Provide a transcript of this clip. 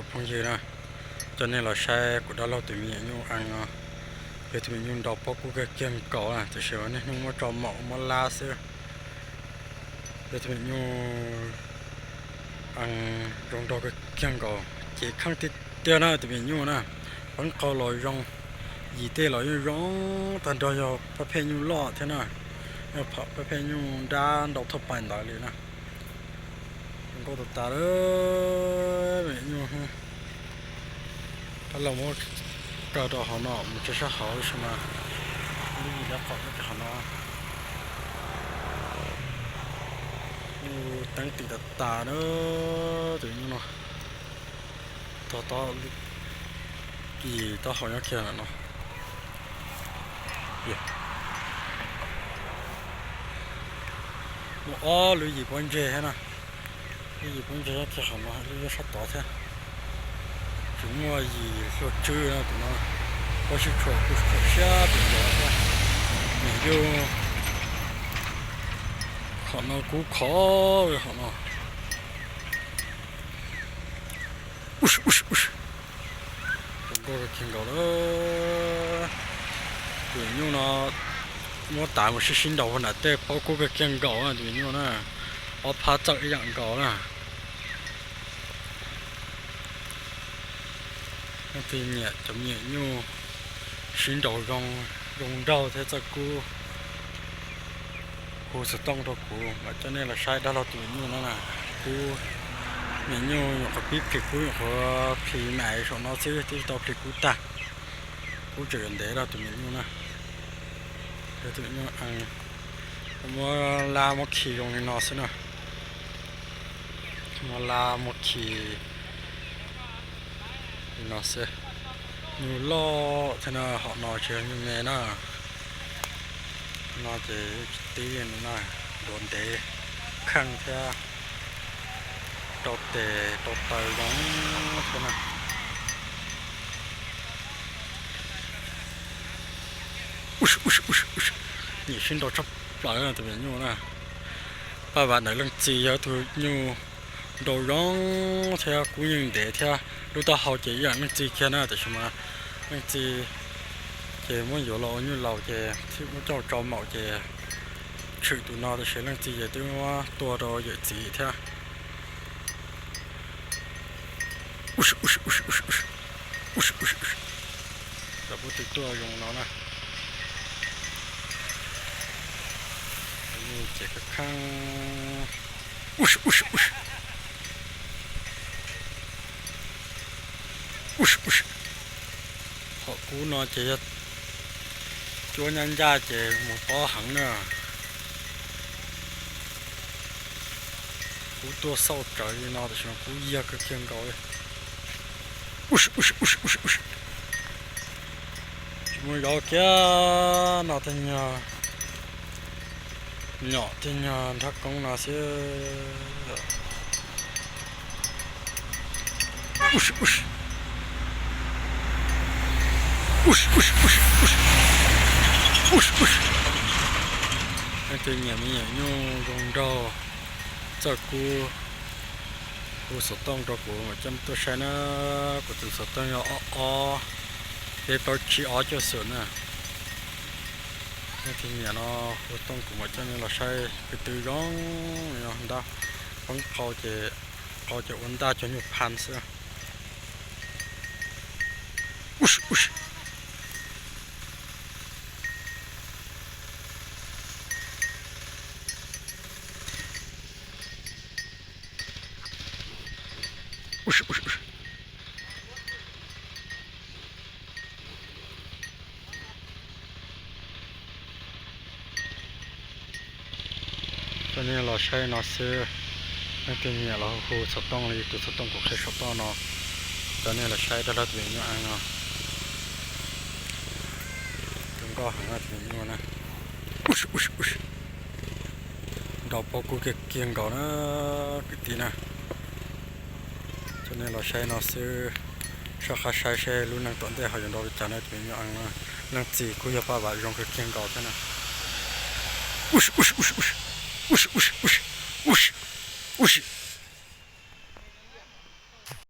Phooj ywg na, coj nej los saib kuv dab laug tus me nyuam nyuj ees no. Yog tus me nyuj nrau pob kub kawg kiag nkaus na, tiam sis niaj hnub muab tso maum muab lab xwb. Yog tus me nyuj ees zoo nraug kawg kiag nkaus, cev kheej tiag tiag na tus me nyuj na. Peeb qau los zoo, yim tej los yeej zoo tag nrho, yog pab pheej nyuj loj thiab na. Yog pab pheej nyuj nrab nrau thaj pais ntawd li na. Zoo nkauj tas tas lawm me nyuj. Tab los muab kaw rau hauv no mus tso sab hauv tab sis mas lub yim dab qhom nyob rau hauv no. Nyuj teeb tim tas tas na tus me nyuj no. Tog tob, yim taub hau nyob kiag no. Muaj ob lub yim pob ntseg thiab na. Lub yim pob ntseg nyob kiag qhov no, lub nyob sab tod thiab. Tsis muaj yim hlua tswb no tus no. Pob sib tshuam kuj tshuam siab pes ntawd thiab. Nyuj, qhov no kub khov qhov no. Zoo nkauj kawg kiag nkaus lawm. Tus me nyuj no muab tav mus sib sib nraus hauv nram tej pob kub kawg kiag nkaus na tus me nyuj na. Ob phab txawj ib yam nkaus na. Leej twg nyiam cov me nyuam nyuj sib nraus zoo, zoo nraug thiab txawj kub, hu xov tooj rau kuv mam coj nej los saib dab laug tus me nyuam nyuj no na. Kub, me nyuam nyuj nyuam qhuav pib plhis kub, nyuam qhuav plhis mam saum no xwb twb tsis tau plhis kub tag. Kub tseem yuav ntev rau tus me nyuam na. Tus me nyuam, muab lab muab khi zoo li no xwb na. Muab lab muab khi li no xwb. Nyuj loj thiab na, hom no tsis yog nyuj me na. No ces tib no na, duav ntev, kheej thiab, rau tes rau taw zoo thiab na. Nyiam sib nraus tshaj plaws tus me nyuam na. Paj Vam ntawm leej txiv yog tus nyuj nraus zoo thiab kub yeej ntev thiab lub taub hau ces ib yam leej txiv kiag na, tiam sis mas leej txiv ces muab yuav los ua nyuj laus ces thiaj muab coj tso maum ces tshwm tus no, tiam sis leej txiv ces twb muab tua rau yawm txiv thiab. Cov pub twg tuaj zoo no na. Ces kheej kheej. Hom kub no ces yog cuab nyab ncaj ces mus tob heev na. Kub tuaj xauj tsawv li no tab sis mas kub yag kawg kiag nkaus li. Tsis muaj zov kiag no tej nyuag nyom tej nyuag nrhab koob no xwb. Leej twg nyiam me nyuam nyuj zoo nraug, txawj kub, hu xov tooj rau kuv mam coj tuaj saib na. Kuv tus xov tooj yog ob ob peb plaub tsib ob cuaj xum na. Leej twg nyiam no hu tooj kuv mam coj nej los saib, kwv tw zoo, ntab, poob qau ces, qau ces ua ntaj cov nyuag phan xwb. Coj nej los saib no xwb. Leej twg nyiam los hu xov tooj li tus xov tooj kuv qhia saum toj no, coj nej los saib dab laug tus me nyuam eeb no. Zoo nkauj heev tus me nyuam na. Nrau pob kub kiag kiag nkaus na kwv tij na. Coj nej los saib no xwb, soj qab saib seb lub neej tom ntej ho yuav nrau li cas na tus me nyuam eeb no. Leej txiv kuj yog paj vam zoo kawg kiag nkaus thiab na.